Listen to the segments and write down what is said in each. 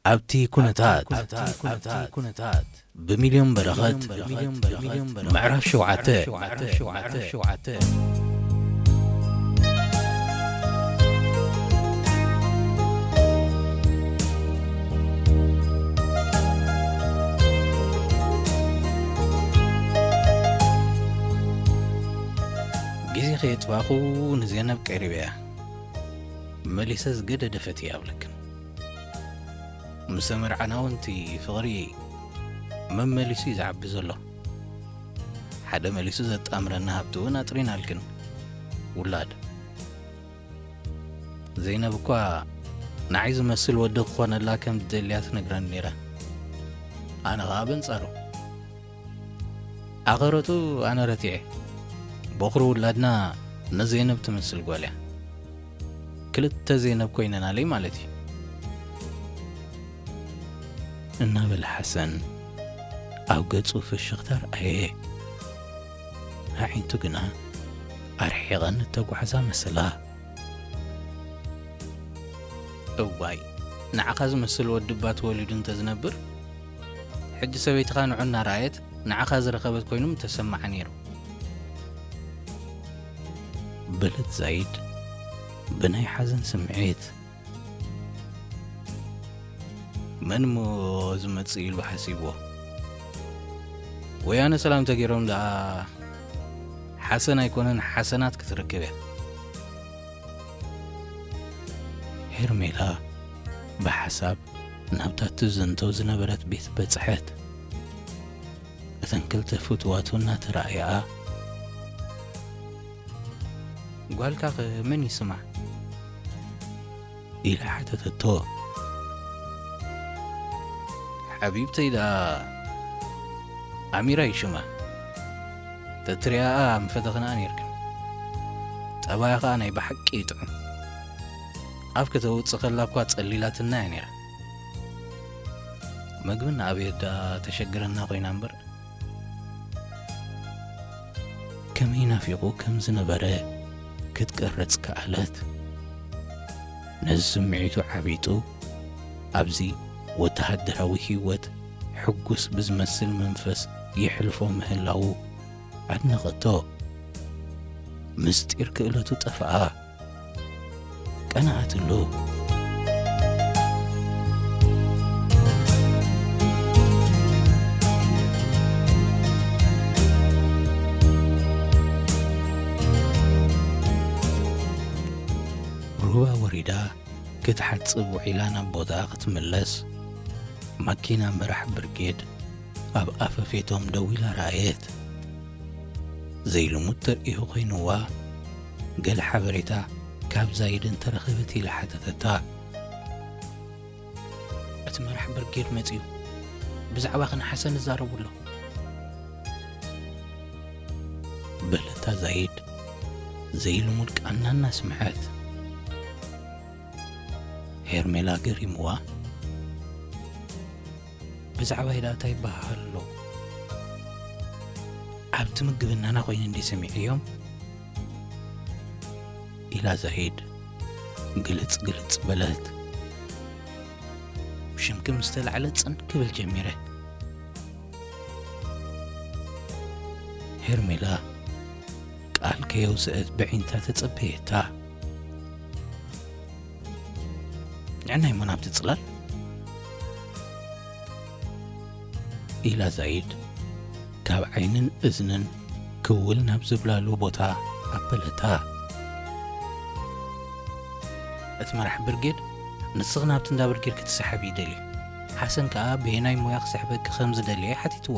ኣብቲ ኩነታት ብሚልዮን በረኸት ምዕራፍ ሸውዓተ። ግዜ ከየጥፋኹ ንዜነብ ቀሪበያ። መሊሰ ዝገደደ ፈትየ ኣብለክን። ምስ ተመርዓና እውን እቲ ፍቕሪ መመሊሱ እዩ ዝዓቢ ዘሎ። ሓደ መሊሱ ዘጣምረና ሃብቲ እውን ኣጥሪናልክን። ውላድ ዘይነብ እኳ ንዓይ ዝመስል ወዲ ክኾነላ ከም ዝደልያ ትነግረኒ ነይራ። ኣነ ኸኣ በንጻሩ። ኣኸረቱ ኣነ ረቲዐ። ቦኽሪ ውላድና ንዘይነብ ትመስል ጓል እያ። ክልተ ዘይነብ ኮይነናለይ ማለት እዩ። እናበለ ሓሰን ኣብ ገጹ ፍሽኽታ ረኣየ። ኣዒንቱ ግና ኣርሒቐን እተጓዕዛ መሰላ። እዋይ፣ ንዓኻ ዝመስል ወዲ እባ ተወሊዱ እንተዝነብር፣ ሕጂ ሰበይትኻ ንዑ እናረኣየት ንዓኻ ዝረኸበት ኮይኑ ምተሰምዓ ነይሩ። በለት ዛይድ ብናይ ሓዘን ስምዒት። መን እሞ ዝመጽእ ኢሉ ሓሲብዎ? ወያነ ሰላም ተገይሮም ደኣ ሓሰን ኣይኮነን ሓሰናት ክትረክብ እያ። ሄርሜላ ብሓሳብ ናብታ ትዝንቶ ዝነበረት ቤት በጽሐት። እተን ክልተ ፍትዋቱ እናተራእያኣ፣ "ጓልካኸ መን እዩ ስማ?" ኢላ ሓተተቶ። "ሓቢብተይ ደኣ ኣሚራ እዩ ሽማ። ተትሪኣኣ ምፈተኽንኣ ኔርክን። ጠባያ ኸኣ ናይ ብሓቂ እዩ ጥዑም። ኣፍ ከተውጽእ ከላ እኳ ጸሊላትና እያ ኔራ። መግቢ እናኣበየት ደኣ ተሸግረና ኮይና እምበር፣ ከመይ ናፊቑ ከም ዝነበረ ክትቀርጽ ከኣለት። ነዚ ስምዒቱ ዓቢጡ ኣብዚ ወተሃደራዊ ህይወት ሕጉስ ብዝመስል መንፈስ የሕልፎ ምህላዉ ኣድነቐቶ። ምስጢር ክእለቱ ጠፍኣ። ቀንኣትሉ። ሩባ ወሪዳ ክትሓጽብ ውዒላ ናብ ቦታኣ ክትምለስ፣ ማኪና መራሕ ብርጌድ ኣብ ኣፈፌቶም ደው ኢላ ረኣየት። ዘይልሙድ ተርእዮ ኮይንዋ፣ ገለ ሓበሬታ ካብ ዛይድ እንተረኸበት ኢላ ሓተተታ። "እቲ መራሕ ብርጌድ መጺኡ፣ ብዛዕባኺ ንሓሰን እዛረቡ ኣለኹ" በለታ ዛይድ ዘይልሙድ ቃና እናስምዐት። ሄርሜላ ገሪምዋ፣ "ብዛዕባይ ደኣ እንታይ ይበሃል ኣሎ? ኣብቲ ምግብናና ኮይኑ እንድየ ሰሚዐዮም?" ኢላ ዛይድ ግልጽ ግልጽ በለት። ሽምኪ ምስ ተላዕለ ጽን ክብል ጀሚረ። ሄርሜላ ቃል ከየውጽአት ብዒንታ ተጸበየታ። "ንዕናይ እሞ ናብቲ ጽላል?" ኢላ ዛይድ ካብ ዓይንን እዝንን ክውል ናብ ዝብላሉ ቦታ ኣበለታ። እቲ መራሕ ብርጌድ፣ "ንስኺ ናብቲ እንዳ ብርጌድ ክትሰሓቢ ይደልዩ፣ ሓሰን ከኣ በየናይ ሞያ ክስሕበኪ ከም ዝደለየ ሓቲትዎ።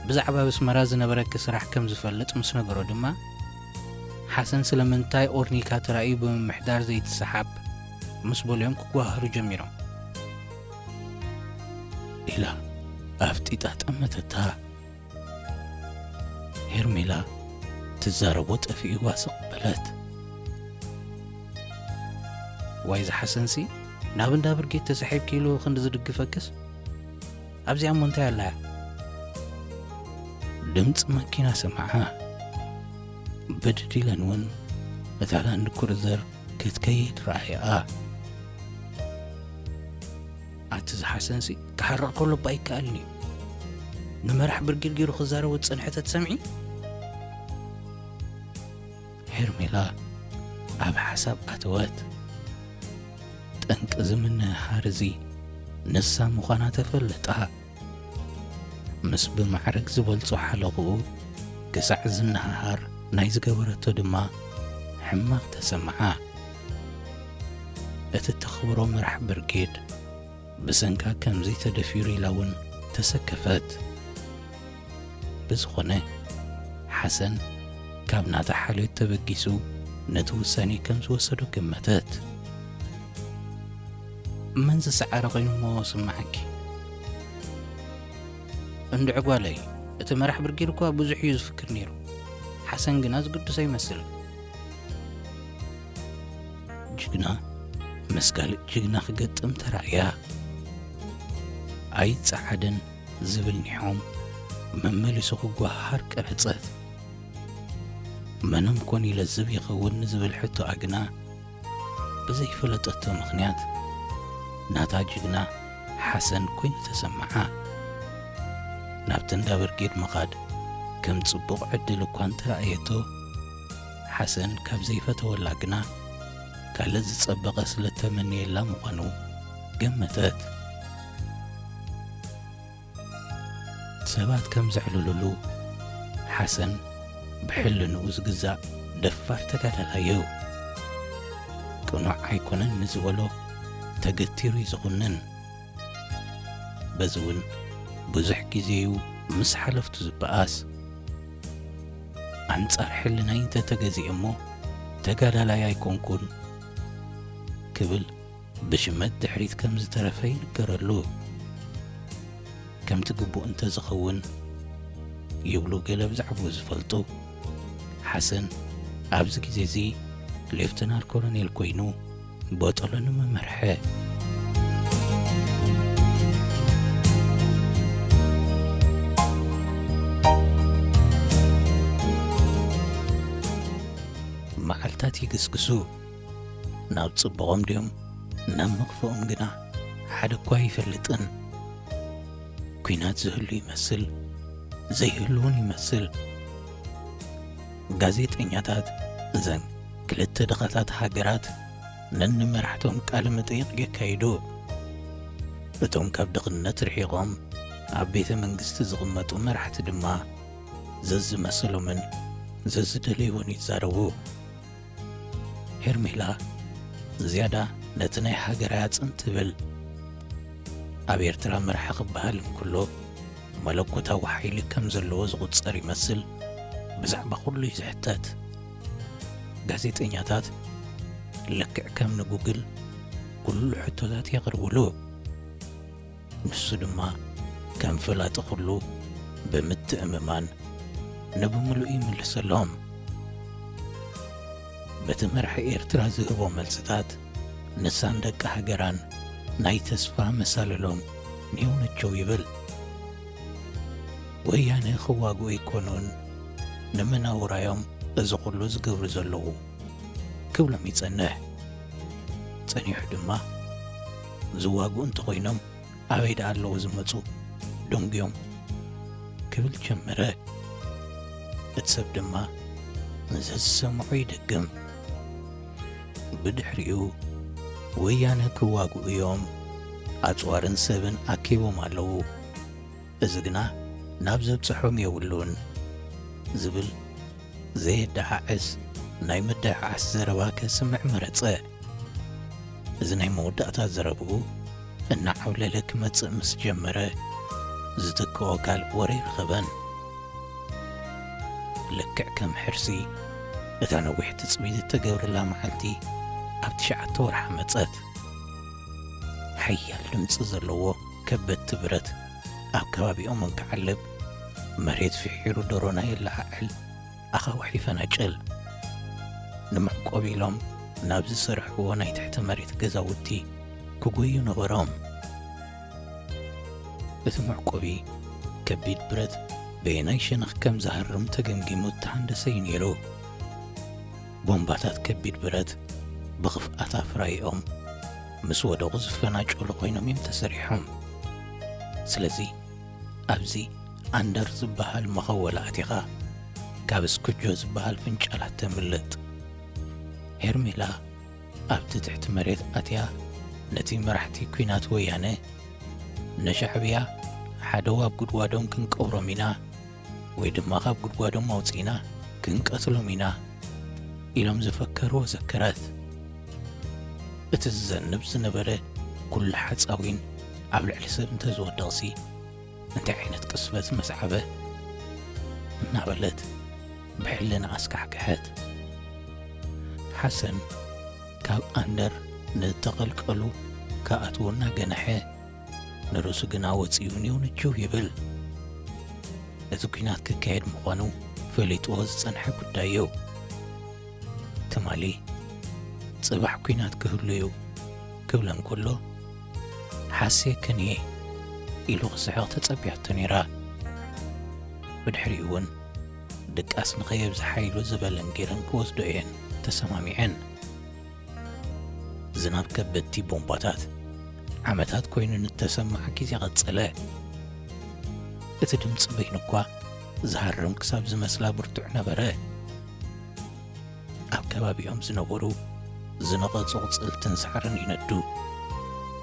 ብዛዕባ ኣብ ኣስመራ ዝነበረኪ ስራሕ ከም ዝፈልጥ ምስ ነገሮ ድማ፣ ሓሰን ስለምንታይ ኦርኒካ ተራእዩ ብምምሕዳር ዘይትሰሓብ ምስ በልዮም ክጓሃሩ ጀሚሮም" ኢላ ኣፍጢጣ ጠመተታ። ሄርሜላ ትዛረቦ ጠፊእዋ ስቕ በለት። "ዋይ ዝሓሰንሲ፣ ናብ እንዳ ብርጌድ ተሳሒብኪ ኢሉ ክንዲ ዝድግፈክስ፣ ኣብዚኣ እሞ እንታይ ኣላያ?" ድምፂ መኪና ሰማዓ። ብድድ ኢለን እውን እታ ላንድ ክሩዘር ክትከይድ ረኣያኣ። ኣቲ ዝሓሰንሲ ክሓርቕ ከሎ እባ ኣይከኣልን እዩ። ንመራሕ ብርጌድ ገይሩ ክዛረቦ ዝጸንሐ ተትሰምዒ? ሄርሜላ ኣብ ሓሳብ ኣተወት። ጠንቂ እዚ ምንህሃር እዚ ንሳ ምዃና ተፈለጣ። ምስ ብማዕረግ ዝበልጾ ሓለኽኡ ክሳዕ ዝነሃሃር ናይ ዝገበረቶ ድማ ሕማቕ ተሰምዓ። እቲ ተኽብሮ መራሕ ብርጌድ ብሰንካ ከምዚ ተደፊሩ ኢላ እውን ተሰከፈት። ብዝኾነ፣ ሓሰን ካብ ናታ ሓልዮት ተበጊሱ ነቲ ውሳኔ ከም ዝወሰዶ ገመተት። መን ዝሰዓረ ኮይኑ እሞ ስምዓኪ? እንድዒ ጓለይ፣ እቲ መራሕ ብርጌድ እኳ ብዙሕ እዩ ዝፍክር ነይሩ። ሓሰን ግና ዝግድሶ ይመስል። ጅግና ምስ ካልእ ጅግና ክገጥም ተራእያ። ኣይጸዓደን ዝብል ኒሖም መመሊሱ ክጓሃር ቀረጸት። መነም ኮን ይለዝብ ይኸውን ንዝብል ሕቶኣ ግና ብዘይፈለጠቶ ምኽንያት ናታ ጅግና ሓሰን ኮይኑ ተሰምዓ። ናብቲ እንዳ ብርጌድ ምኻድ ከም ጽቡቕ ዕድል እኳ እንተረኣየቶ፣ ሓሰን ካብ ዘይፈተወላ ግና ካልእ ዝጸበቐ ስለ እተመነየላ ምዃኑ ገመተት። ሰባት ከም ዘዕልሉሉ፣ ሓሰን ብሕልንኡ ዝግዛእ ደፋር ተጋዳላይ እዩ። ቅኑዕ ኣይኮነን ንዝበሎ ተገቲሩ እዩ ዝኹንን። በዚ እውን ብዙሕ ግዜ እዩ ምስ ሓለፍቱ ዝበኣስ። ኣንጻር ሕልናይ እንተተገዚኤ እሞ ተጋዳላይ ኣይኮንኩን ክብል ብሽመት ድሕሪት ከም ዝተረፈ ይንገረሉ። ከምቲ ግቡእ እንተዝኸውን ይብሉ ገለ ብዛዕባኡ ዝፈልጡ። ሓሰን ኣብዚ ግዜ እዚ ሌፍተናል ኮሎኔል ኮይኑ ቦጦሎኒ መመርሐ። መዓልታት ይግስግሱ። ናብ ጽቡቖም ድዮም ናብ መኽፍኦም ግና ሓደ እኳ ኣይፈልጥን። ኲናት ዝህሉ ይመስል፣ ዘይህሉ እውን ይመስል። ጋዜጠኛታት እዘን ክልተ ድኻታት ሃገራት ነንመራሕቶም ቃለ መጠይቕ የካይዱ። እቶም ካብ ድኽነት ርሒቖም ኣብ ቤተ መንግስቲ ዝቕመጡ መራሕቲ ድማ ዘዝመሰሎምን ዘዝደለይዎን ይዛረቡ። ሄርሜላ ዝያዳ ነቲ ናይ ሃገራ ያጽን ትብል። ኣብ ኤርትራ መራሒ ክበሃል እንከሎ መለኮታዊ ሓይሊ ከም ዘለዎ ዝቑጸር ይመስል ብዛዕባ ኩሉ እዩ ዝሕተት። ጋዜጠኛታት ልክዕ ከም ንጉግል ኩሉ ሕቶታት የቕርብሉ። ንሱ ድማ ከም ፈላጢ ኩሉ ብምትእምማን ንብምሉኡ ይምልሰሎም። በቲ መራሒ ኤርትራ ዝህቦ መልስታት ንሳን ደቂ ሃገራን ናይ ተስፋ መሳልሎም ኔውነቸው ይብል። ወያነ ክዋግኡ ኣይኮኑን ንመናውራዮም እዚ ኩሉ ዝገብሩ ዘለዉ ክብሎም ይጸንሕ። ጸኒሑ ድማ ዝዋግኡ እንተኾይኖም ኣበይ ደኣ ኣለዉ ዝመጹ ደንጉዮም ክብል ጀመረ። እቲ ሰብ ድማ ዘዝሰምዖ ይደግም። ብድሕሪኡ ወያነ ክዋግኡ እዮም፣ ኣጽዋርን ሰብን ኣኪቦም ኣለዉ። እዚ ግና ናብ ዘብጽሖም የብሉን ዝብል ዘየደዓዕስ ናይ ምድዕዓስ ዘረባ ከስምዕ መረጸ። እዚ ናይ መወዳእታ ዘረብኡ እናዓብለለ ክመጽእ ምስ ጀመረ፣ ዝትክኦ ካልእ ወረ ኣይረኸበን። ልክዕ ከም ሕርሲ፣ እታ ነዊሕ ትጽቢት እተገብረላ መዓልቲ ኣብ ትሽዓተ ወርሓ መጸት። ሓያል ድምጺ ዘለዎ ከበድቲ ብረት ኣብ ከባቢኦም እንክዓልብ፣ መሬት ፍሒሩ ደሮና የለዓዕል፣ ኣኻውሕ ይፈናጭል። ንመዕቆቢ ኢሎም ናብ ዝሰርሕዎ ናይ ትሕቲ መሬት ገዛውቲ ክጎዩ ነበሮም። እቲ መዕቆቢ ከቢድ ብረት በየናይ ሸነኽ ከም ዝሃርም ተገምጊሙ እተሃንደሰ እዩ ነይሩ። ቦምባታት ከቢድ ብረት ብኽፍኣት ኣፍራይኦም ምስ ወደቑ ዝፈናጨሉ ኮይኖም እዮም ተሰሪሖም። ስለዚ ኣብዚ ኣንደር ዝበሃል መኸወል ኣቲኻ ካብ እስኩጆ ዝበሃል ፍንጫላት ተምልጥ። ሄርሜላ ኣብቲ ትሕቲ መሬት ኣትያ ነቲ መራሕቲ ኲናት ወያነ ንሻዕብያ ሓደ ኣብ ጉድጓዶም ክንቀብሮም ኢና ወይ ድማ ካብ ጉድጓዶም ኣውፂእና ክንቀትሎም ኢና ኢሎም ዝፈከርዎ ዘከረት። እቲ ዝዘንብ ዝነበረ ኩሉ ሓፃዊን ኣብ ልዕሊ ሰብ እንተዝወድቕሲ እንታይ ዓይነት ቅስፈት መስዓበ እናበለት ብሕልና ኣስካሕክሐት። ሓሰን ካብ ኣንደር ንተቐልቀሉ ክኣትዉ እናገነሐ ንርእሱ ግና ወፂኡ ኒው ንችው ይብል። እቲ ኲናት ክካየድ ምዃኑ ፈሊጥዎ ዝጸንሐ ጉዳይ እዩ። ትማሊ ጽባሕ ኲናት ክህሉ እዩ ክብለን ከሎ ሓሴ ክንየ ኢሉ ክስሕቕ ተጸቢያቶ ነይራ። ብድሕሪኡ እውን ድቃስ ንኸየብዝሓ ኢሉ ዝበለን ገይረን ክወስዶ እየን ተሰማሚዐን። ዝናብ ከበድቲ ቦምባታት ዓመታት ኮይኑ ንተሰማዕ ግዜ ቀጸለ። እቲ ድምጺ በይኑ እኳ ዝሃርም ክሳብ ዝመስላ ብርቱዕ ነበረ። ኣብ ከባቢኦም ዝነበሩ ዝነቐጹ ኣቑጽልትን ሳዕርን ይነዱ።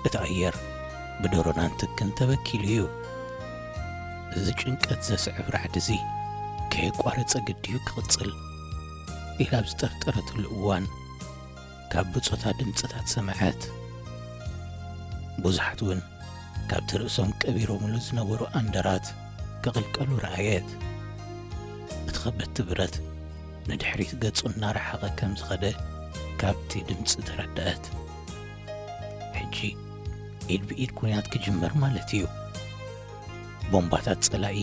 እቲ ኣየር ብደሮናን ትክን ተበኪሉ እዩ። እዚ ጭንቀት ዘስዕብ ራዕዲ እዚ ከየቋረጸ ግድዩ ክቕጽል ኢላ ኣብ ዝጠርጠረትሉ እዋን፣ ካብ ብጾታ ድምጽታት ሰምዐት። ብዙሓት እውን ካብቲ ርእሶም ቀቢሮምሉ ዝነበሩ ኣንደራት ክቕልቀሉ ረኣየት። እቲ ከበድቲ ብረት ንድሕሪት ገጹ እናረሓቐ ከም ዝኸደ ካብቲ ድምጺ ተረድኣት። ሕጂ ኢድ ብኢድ ኲናት ክጅመር ማለት እዩ። ቦምባታት ጸላኢ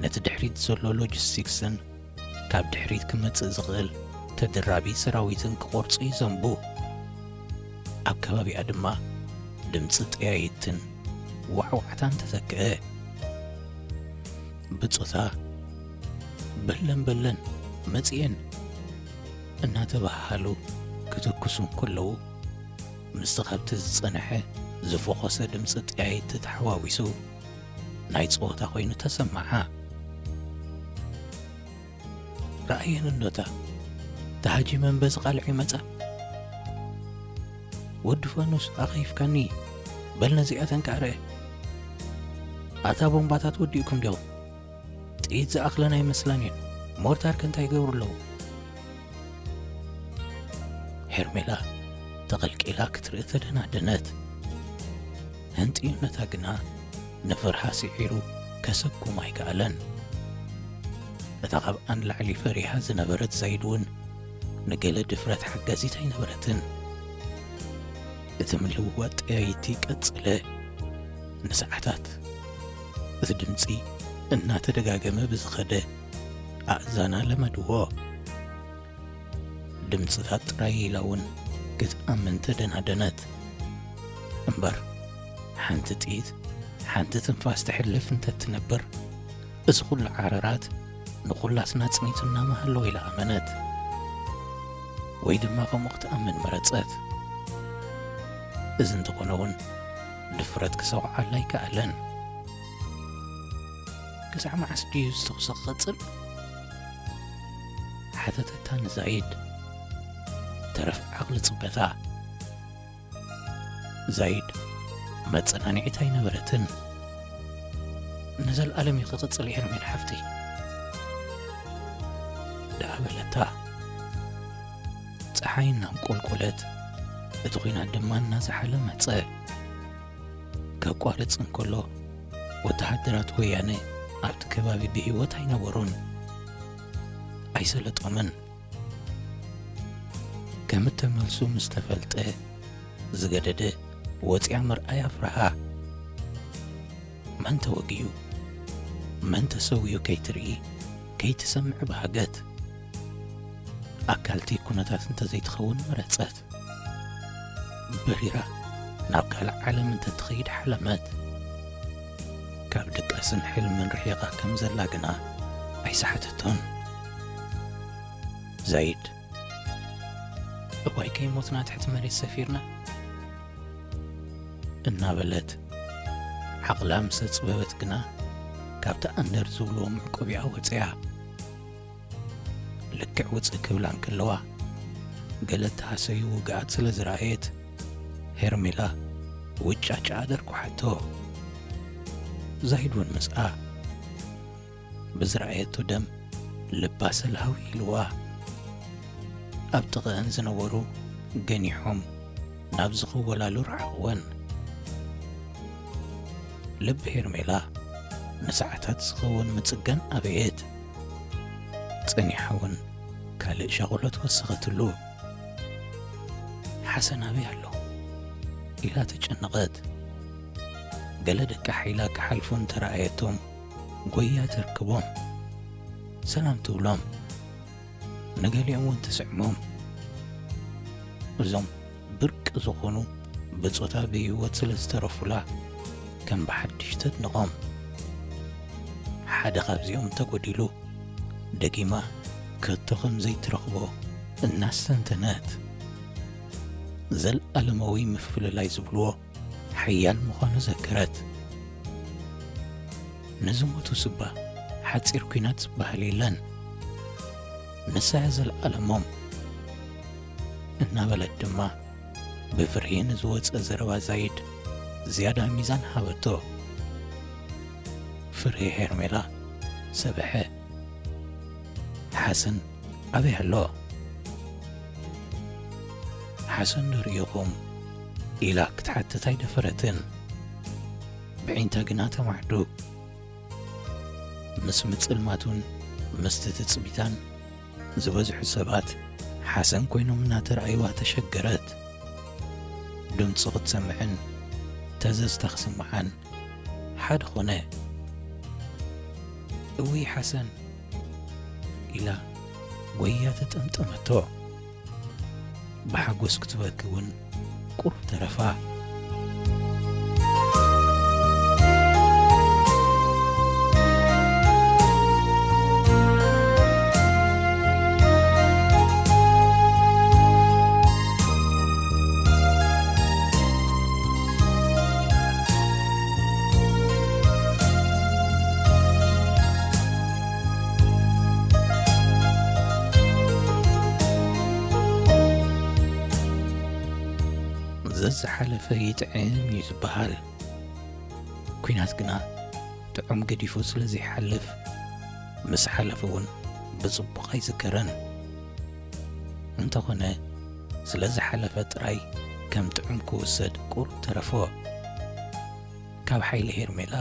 ነቲ ድሕሪት ዘሎ ሎጂስቲክስን ካብ ድሕሪት ክመጽእ ዝኽእል ተደራቢ ሰራዊትን ክቖርጹ ይዘንቡ። ኣብ ከባቢኣ ድማ ድምጺ ጠያይትን ዋዕዋዕታን ተተክአ። ብጾታ በለን በለን መጺኤን እናተባሃሉ ክትኩሱ እንከለዉ፣ ምስቲ ካብቲ ዝጸንሐ ዝፈኾሰ ድምጺ ጠያይቲ ተሓዋዊሱ ናይ ጸወታ ኮይኑ ተሰምዓ። ረኣየን እንዶታ ተሃጂመን በዚ ቃልዕ ይመጻ። ወዲ ፋኑስ ኣኸይፍካኒ፣ በል ነዚኣተን ከኣ ርኣ። ኣታ ቦምባታት ወዲእኩም ዲኹም? ጥይት ዝኣኽለን ኣይመስላን እየን። ሞርታር ከ እንታይ ይገብሩ ኣለዉ? ሄርሜላ ተቐልቂላ ክትርኢ ተደናደነት። ህንጥዩነታ ግና ንፍርሃ ስዒሩ ከሰኩም ኣይከኣለን። እታ ካብኣ ንላዕሊ ፈሪሃ ዝነበረት ዛይድ እውን ንገለ ድፍረት ሓጋዚት ኣይነበረትን። እቲ ምልውዋጥ ጠያይቲ ቀጸለ። ንሰዓታት እቲ ድምጺ እናተደጋገመ ብዝኸደ ኣእዛና ለመድዎ። ድምጽታት ጥራይ ኢላ እውን ክትኣምን ተደናደነት። እምበር ሓንቲ ጥይት ሓንቲ ትንፋስ ተሕልፍ እንተትነብር፣ እዚ ኩሉ ዓረራት ንኹላትና ኣጽኒቱና ምሃለወ ኢላ ኣመነት። ወይ ድማ ከምኡ ክትኣምን መረጸት። እዚ እንተኾነ እውን ድፍረት ክሰውዓላ ኣይከኣለን። ክሳዕ መዓስ ድዩ እዚ ተኹሲ ክቕጽል? ሓተተታ ንዛይድ። ተረፍ ዓቕሊ ጽበታ። ዛይድ መጸናንዒት ኣይነበረትን። ንዘለኣለም እዩ ክቕጽል ሄርሜን ሓፍተይ፣ ደኣ በለታ። ጸሓይ እናንቆልቆለት፣ እቲ ኲናት ድማ እናዘሓለ መጸ። ከቋርጽ እንከሎ፣ ወተሃደራት ወያነ ኣብቲ ከባቢ ብህይወት ኣይነበሩን። ኣይሰለጦምን። ከም እተመልሱ ምስ ተፈልጠ፣ ዝገደደ ወጽያ ምርኣይ ኣፍርሃ። መን ተወጊኡ፣ መን ተሰዊኡ ከይትርኢ፣ ከይትሰምዕ ብሃገት። ኣካልቲ ኩነታት እንተዘይትኸውን መረጸት። በሪራ ናብ ካልእ ዓለም እንተትኸይድ ሓለመት። ካብ ድቃስን ሕልምን ርሒቓ ከም ዘላ ግና ኣይሰሓተቶን። ዛይድ፣ እዋይ ከይሞትና ትሕቲ መሬት ሰፊርና፣ እናበለት ዓቕላ ምስ ኣጽበበት ግና፣ ካብቲ ኣንደር ዝብልዎ መዕቆቢኣ ወጺኣ። ልክዕ ውጽእ ክብላ እንከለዋ፣ ገለ እተሃሰዩ ውግኣት ስለ ዝረኣየት፣ ሄርሜላ ውጫጭኣ ደርኩሓቶ። ዛይድ እውን ምስኣ። ብዝረኣየቶ ደም ልባ ሰልሃው ኢልዋ። ኣብ ጥቕአን ዝነበሩ ገኒሖም ናብ ዝኽወላሉ ረሓቕወን። ልቢ ሄርሜላ ንሰዓታት ዝኸውን ምጽገን ኣበየት። ጸኒሓ እውን ካልእ ሻቕሎት ወሰኸትሉ። "ሓሰን ኣበይ ኣሎ?" ኢላ ተጨነቐት። ገለ ደቂ ሓይላ ክሓልፉ እንተረኣየቶም ጎያ ተርክቦም። ሰላም ትብሎም። ንገሊኦም እውን ትስዕሞም። እዞም ብርቂ ዝኾኑ ብጾታ ብህይወት ስለ ዝተረፉላ ከም ብሓድሽ ተድንቖም። ሓደ ካብዚኦም እንተጎዲሉ ደጊማ ከቶ ከም ዘይትረኽቦ እናስተንተነት፣ ዘልኣለማዊ ምፍልላይ ዝብልዎ ሓያል ምዃኑ ዘከረት። ንዝሞቱ ስባ ሓጺር ኲናት ዝበሃል የለን። ንሳ እያ ዘልኣለሞም። እናበለት ድማ ብፍርሂ ንዝወጸ ዘረባ ዛይድ ዝያዳ ሚዛን ሃበቶ። ፍርሂ ሄርሜላ ሰብሐ። "ሓሰን ኣበይ ኣሎ?" "ሓሰን ዶ ርኢኹም?" ኢላ ክትሓትት ኣይደፈረትን። ብዒንታ ግና ተማዕዱ። ምስ ምጽልማቱን ምስቲ ትጽቢታን ዝበዝሑ ሰባት ሓሰን ኮይኖም እናተረኣይዋ ተሸገረት። ድምጹ ክትሰምዕን ተዘዝታ ክስምዓን ሓደ ኾነ። "እውይ ሓሰን!" ኢላ ጎያ ተጠምጠመቶ። ብሓጎስ ክትበኪ እውን ቁሩብ ተረፋ። ዘዝሓለፈ ይጥዕም እዩ ዝበሃል። ኲናት ግና ጥዑም ገዲፉ ስለ ዘይሓልፍ፣ ምስ ሓለፈ እውን ብጽቡቕ ኣይዝከርን። እንተኾነ፣ ስለ ዝሓለፈ ጥራይ ከም ጥዑም ክውሰድ ቁሩብ ተረፎ። ካብ ሓይሊ ሄርሜላ፣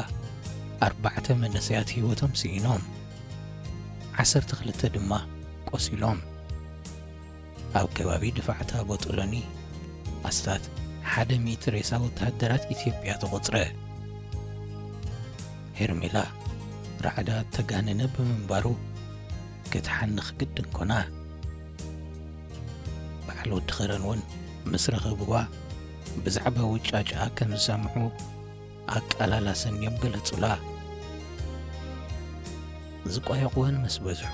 ኣርባዕተ መንእሰያት ህይወቶም ስኢኖም፣ ዓሰርተ ክልተ ድማ ቆሲሎም። ኣብ ከባቢ ድፋዕታ ቦጦሎኒ ኣስታት ሓደ ሚእቲ ሬሳ ወተሃደራት ኢትዮጵያ ተቖጽረ። ሄርሜላ ራዕዳ እተጋነነ ብምንባሩ ክትሓንኽ ግድን ኮና። በዓል ወዲ ኸረን እውን ምስ ረኸብዋ ብዛዕባ ውጫጭኣ ከም ዝሰምዑ ኣቃላላ ሰንዮም ገለጹላ። ዝቋየቑወን ምስ በዝሑ፣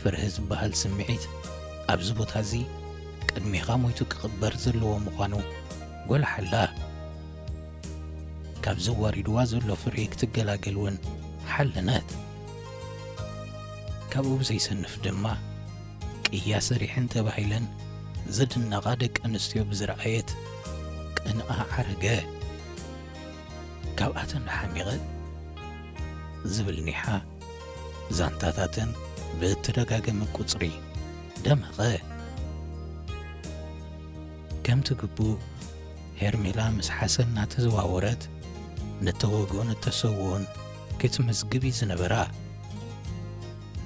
ፍርሂ ዝበሃል ስምዒት ኣብዚ ቦታ እዚ ቅድሜኻ ሞይቱ ክቕበር ዘለዎ ምዃኑ ጎልሓላ። ካብ ዘዋሪድዋ ዘሎ ፍርሂ ክትገላገል እውን ሓለነት። ካብኡ ብዘይሰንፍ ድማ፣ ቅያ ሰሪሐን ተባሂለን ዝድነቓ ደቂ ኣንስትዮ ብዝረኣየት፣ ቅንኣ ዓረገ። ካብኣተን ሓሚቐ ዝብል ኒሓ፣ ዛንታታተን ብእተደጋገመ ቁጽሪ ደመቐ። ከምቲ ግቡእ፣ ሄርሜላ ምስ ሓሰን እናተዘዋወረት፣ ንተወግኡን እተሰውኡን ክትምዝግብ እዩ ዝነበራ።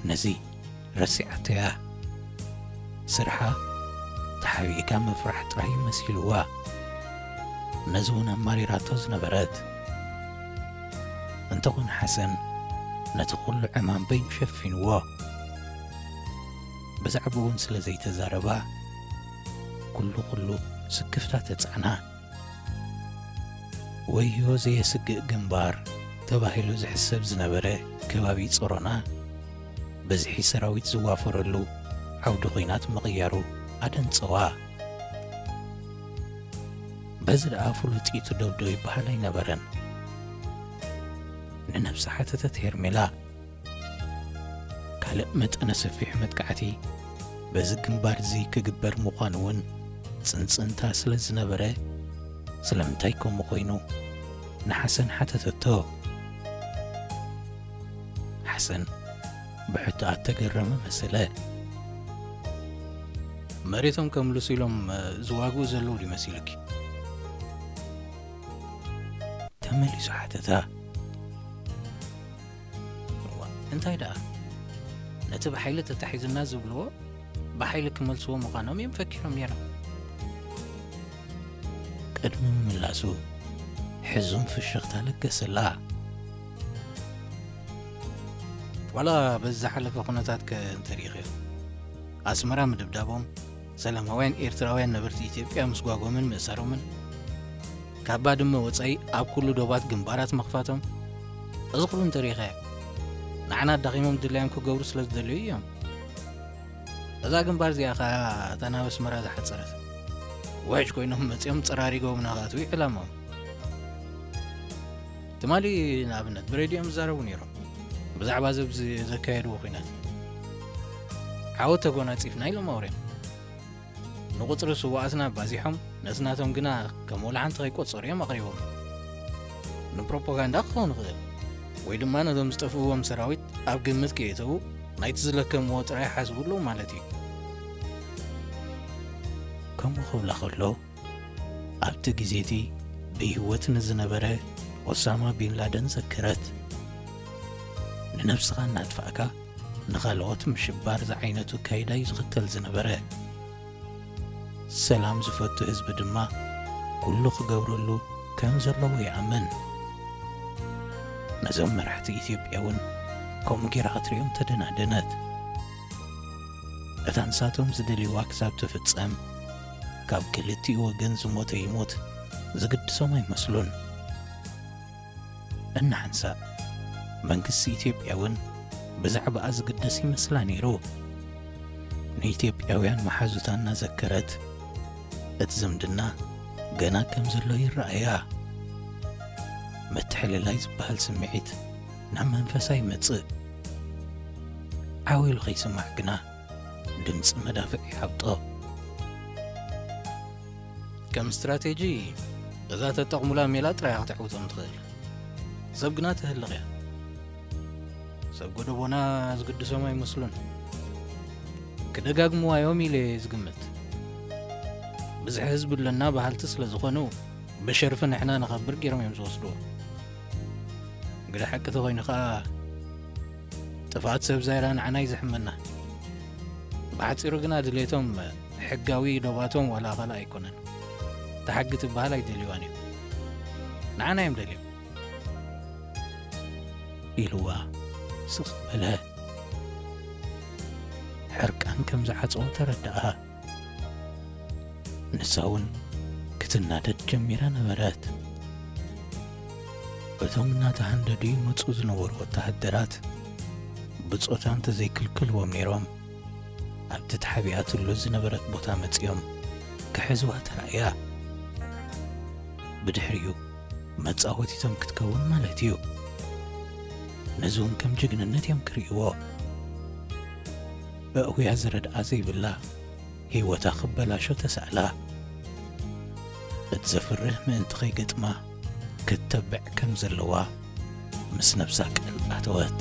ነዚ ረሲዓቶ እያ። ስርሓ ተሓቢእካ ምፍራሕ ጥራይ እዩ መሲልዋ። ነዚ እውን ኣማሪራቶ ዝነበረት። እንተኾነ ሓሰን ነቲ ኩሉ ዕማም በይኑ ሸፊንዎ። ብዛዕባኡ እውን ስለ ዘይተዛረባ፣ ኩሉ ኩሉ ስክፍታ ተጻዕና። ወዮ ዘየስግእ ግንባር ተባሂሉ ዝሕሰብ ዝነበረ ከባቢ ጾሮና፣ ብዝሒ ሰራዊት ዝዋፈረሉ ዓውዲ ኹናት ምቕያሩ ኣደንጸዋ። እዚ ደኣ ፍሉጥ እዩ ትደብዶ ይበሃል ኣይነበረን። ንነብሳ ሓተተት ሄርሜላ። ካልእ መጠነ ሰፊሕ መጥቃዕቲ በዚ ግንባር እዚ ክግበር ምዃኑ እውን ጽንጽንታ ስለ ዝነበረ፣ ስለምንታይ ከምኡ ኮይኑ ንሓሰን ሓተተቶ። ሓሰን ብሕቶኣ እተገረመ መሰለ። መሬቶም ከምልሱ ኢሎም ዝዋግኡ ዘለዉ ድዩ መሲሉኪ? ተመሊሱ ሓተታ። እዋ፣ እንታይ ደኣ? ነቲ ብሓይሊ ተታሒዝና ዝብልዎ ብሓይሊ ክመልስዎ ምዃኖም እዮም ፈኪሮም ነይሮም። ቅድሚ ምምላሱ ሕዙን ፍሽኽታ ለገሰላ። ዋላ በዚ ዝሓለፈ ኩነታትከ እንተሪኢኽዮ፣ ኣስመራ ምድብዳቦም፣ ሰላማውያን ኤርትራውያን ነበርቲ ኢትዮጵያ ምስጓጎምን ምእሳሮምን፣ ካብ ባድመ ወጻኢ ኣብ ኩሉ ዶባት ግንባራት ምኽፋቶም፣ እዚ ኩሉ እንተሪኢኻዮ፣ ንዓና ኣዳኺሞም ድላዮም ክገብሩ ስለ ዝደለዩ እዮም። እዛ ግንባር እዚኣ ኸኣ እታ ናብ ኣስመራ ዝሓጸረት። ውሕጅ ኮይኖም መጺኦም ጸራሪጎምና ክኣትዉ እዩ ዕላማኦም። ትማሊ ንኣብነት ብሬድዮ እዮም ዝዛረቡ ነይሮም። ብዛዕባ እዚ ኣብዚ ዘካየድዎ ኲናት። ዓወት ተጎናጺፍና ኢሎም ኣውርዮም። ንቁጽሪ ስዉኣትና ኣባዚሖም፣ ነቲ ናቶም ግና ከም ወላ ሓንቲ ከይቆጸሩ እዮም ኣቕሪቦም። ንፕሮፓጋንዳ ክኸውን ይኽእል፣ ወይ ድማ ነቶም ዝጠፍእዎም ሰራዊት ኣብ ግምት ከየእተዉ ናይቲ ዝለከምዎ ጥራይ ሓስቡ ኣለዉ ማለት እዩ። ከምኡ ክብላ ከሎ፣ ኣብቲ ግዜ እቲ ብህይወት ንዝነበረ ኦሳማ ቢን ላደን ዘከረት። ንነብስኻ እናጥፋእካ ንኻልኦት ምሽባር ዝዓይነቱ ኣካይዳ እዩ ዝኽተል ዝነበረ። ሰላም ዝፈቱ ህዝቢ ድማ ኩሉ ክገብረሉ ከም ዘለዎ ይኣምን። ነዞም መራሕቲ ኢትዮጵያ እውን ከምኡ ጌራ ክትሪኦም ተደናደነት። እታ ንሳቶም ዝደልይዋ ክሳብ ትፍጸም፣ ካብ ክልቲኡ ወገን ዝሞተ ይሙት ዝግድሶም ኣይመስሉን። እናሓንሳእ መንግስቲ ኢትዮጵያ እውን ብዛዕባኣ ዝግደስ ይመስላ ነይሩ። ንኢትዮጵያውያን መሓዙታ እናዘከረት፣ እቲ ዝምድና ገና ከም ዘሎ ይረኣያ። ምትሕልላይ ዝበሃል ስምዒት ናብ መንፈሳ ይመጽእ። ዓው ኢሉ ከይስማዕ ግና ድምጺ መዳፍዕ ይሓብጦ። ከም ስትራቴጂ፣ እዛ ተጠቕሙላ ሜላ ጥራይ እያ ክተዕውቶም ትኽእል። ሰብ ግና ተህልቕ እያ። ሰብ ጎደቦና ዝግድሶም ኣይመስሉን። ክደጋግምዋ እዮም ኢለ እየ ዝግምት። ብዝሒ ህዝቢ ኣለና በሃልቲ ስለ ዝኾኑ፣ ብሸርፊ ንሕና ንኸብር ገይሮም እዮም ዝወስድዎ። ግደ ሓቂ ተኾይኑ ኸኣ፣ ጥፍኣት ሰብ ዛይራ ንዓና እዩ ዘሕመና። ብሓጺሩ ግና ድሌቶም ሕጋዊ ዶባቶም ዋላ ካልእ ኣይኮነን። ተሓጊ ትበሃል ኣይደልዩዋን እዮም። ንዓና እዮም ደልዮም። ኢልዋ ስቕ በለ። ሕርቃን ከም ዝዓጸወ ተረድኣ። ንሳ እውን ክትናደድ ጀሚራ ነበረት። እቶም እናተሃንደዱ ይመጹ ዝነበሩ ወተሃደራት ብጾታ እንተዘይክልክልዎም ነይሮም፣ ኣብቲ ተሓቢኣትሉ ዝነበረት ቦታ መጺኦም ክሕዝዋ ተራእያ። ብድሕሪኡ መጻወቲቶም ክትከውን ማለት እዩ። ነዚ እውን ከም ጅግንነት እዮም ክርእይዎ። ኣእውያ ዝረድኣ ዘይብላ፣ ህይወታ ክበላሾ ተሳእላ። እቲ ዘፍርህ ምእንቲ ከይገጥማ ክተብዕ ከም ዘለዋ ምስ ነብሳ ቃል ኣተወት።